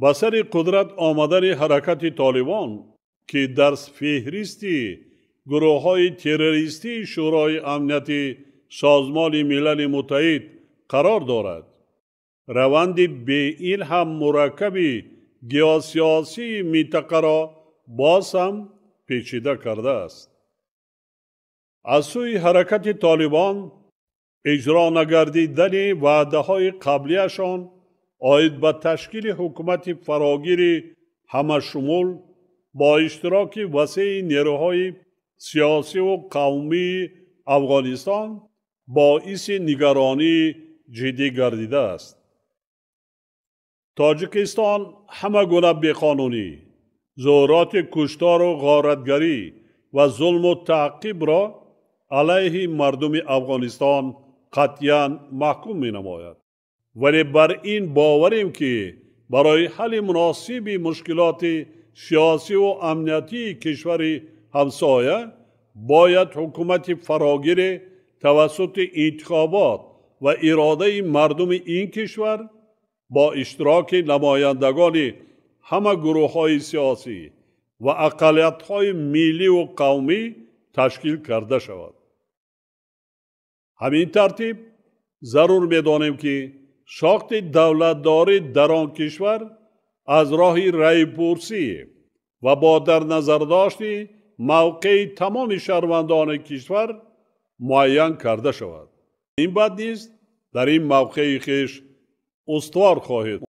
Ба сари қудрат омадани ҳаракати Толибон, ки дар феҳристи гурӯҳҳои террористии Шӯрои Амнияти Созмони Милали Муттаҳид қарор дорад, раванди беин ҳам мураккаби геосиёсии минтақаро боз ҳам печида кардааст. Аз сӯи ҳаракати Толибон иҷро нагардидани ваъдаҳои қаблияшон оид ба ташкили ҳукумати фарогири ҳамашумул бо иштироки васеи нерӯҳои сиёсиву қавмии Афғонистон боиси нигаронии ҷиддӣ гардидааст. Тоҷикистон ҳама гуна беқонунӣ, зуҳуроти куштору ғоратгарӣ ва зулму таъқибро алайҳи мардуми Афғонистон қатъиян маҳкум менамояд. Вале бар ин боварем, ки барои ҳалли муносиби мушкилоти сиёсиву амниятии кишвари ҳамсоя бояд ҳукумати фарогире тавассути интихобот ва иродаи мардуми ин кишвар бо иштироки намояндагони ҳама гурӯҳҳои сиёсӣ ва ақаллиятҳои милливу қавмӣ ташкил карда шавад. Ҳамин тартиб зарур медонем, ки сохти давлатдорӣ дар он кишвар аз роҳи раъйпурсӣ ва бо дар назардошти мавқеи тамоми шаҳрвандони кишвар муайян карда шавад. Ин бад низ дар ин мавқеи хеш устувор хоҳед.